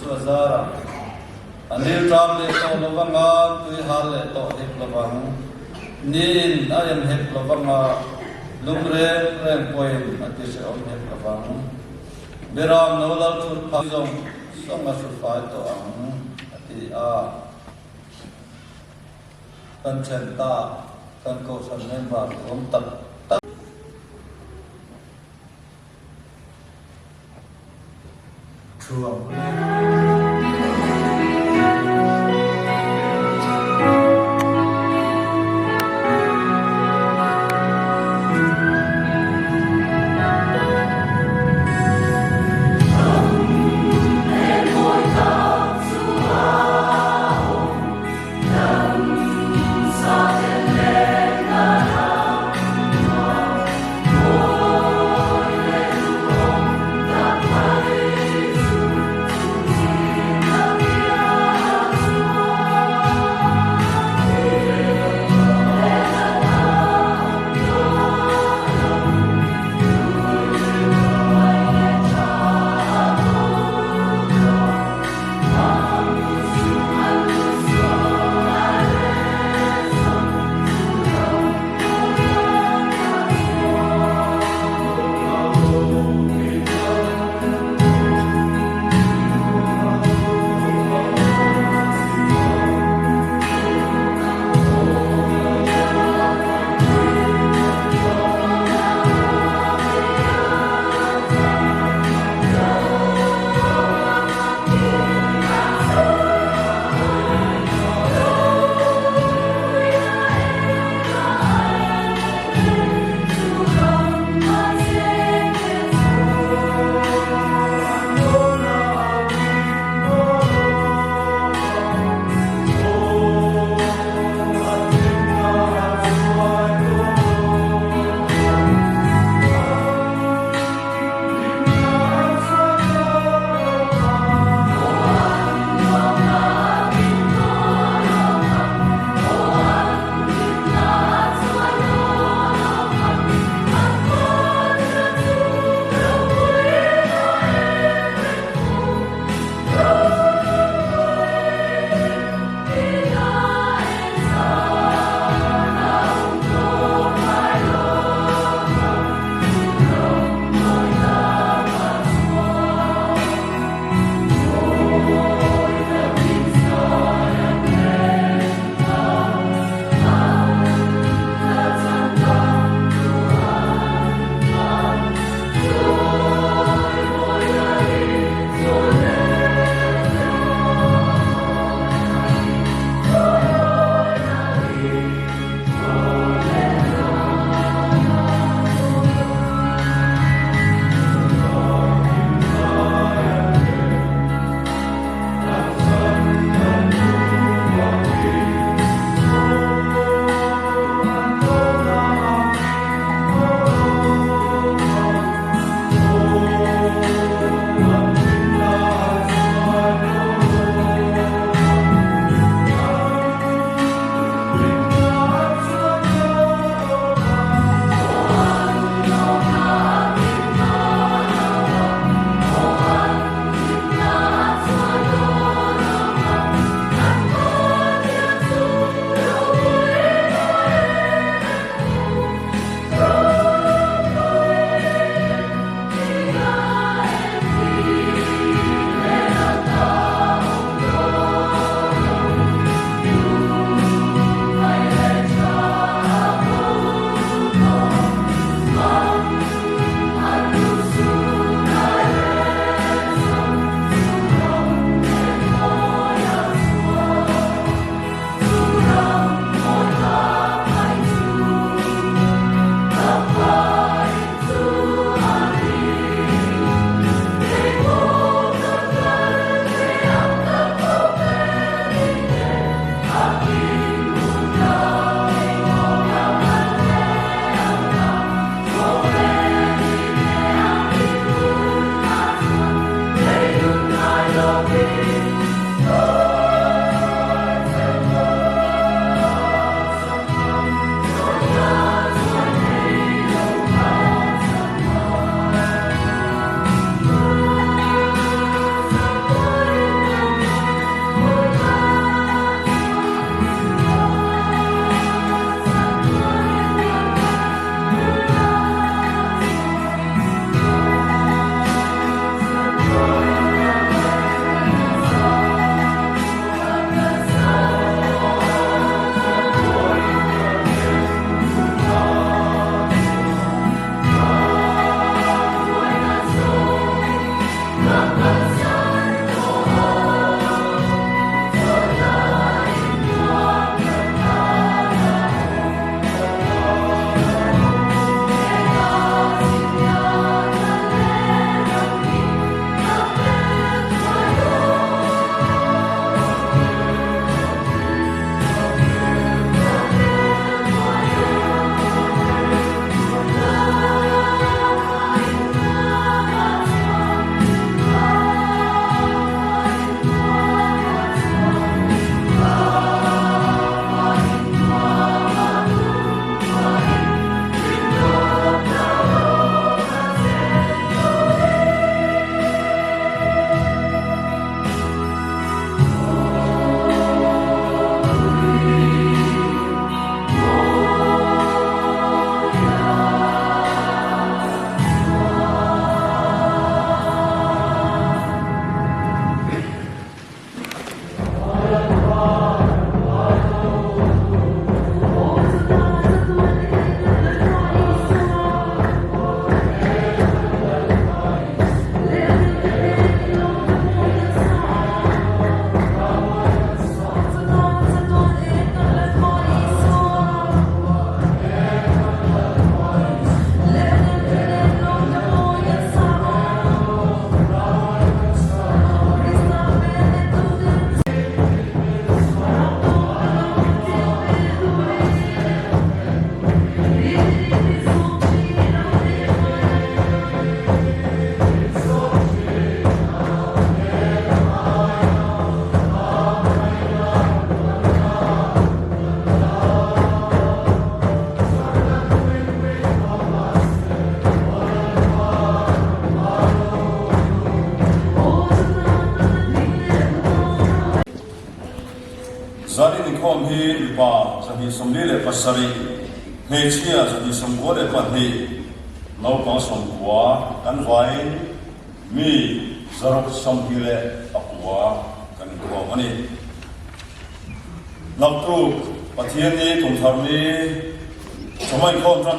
Isua zarah an rilṭam leh tawh lo vanga tui hal leh tawh hek lo vang. Niin a en hek lo vanga lum reng reng pawhin a ti hrehawm hek lo vang. Beram no lal thut phah zawng zawng a hru fai tawh ang, a ti a. Kan then ta, kan kohhran member duhawm tak tak. Thu ang hle. Zanin inkhawm hi mipa 247, hmeichhia 192, naupang 90 kan vaiin mi 629 kan inkhawm a ni. Naktuk Pathianni kum thar ni chawhma inkhawm tan.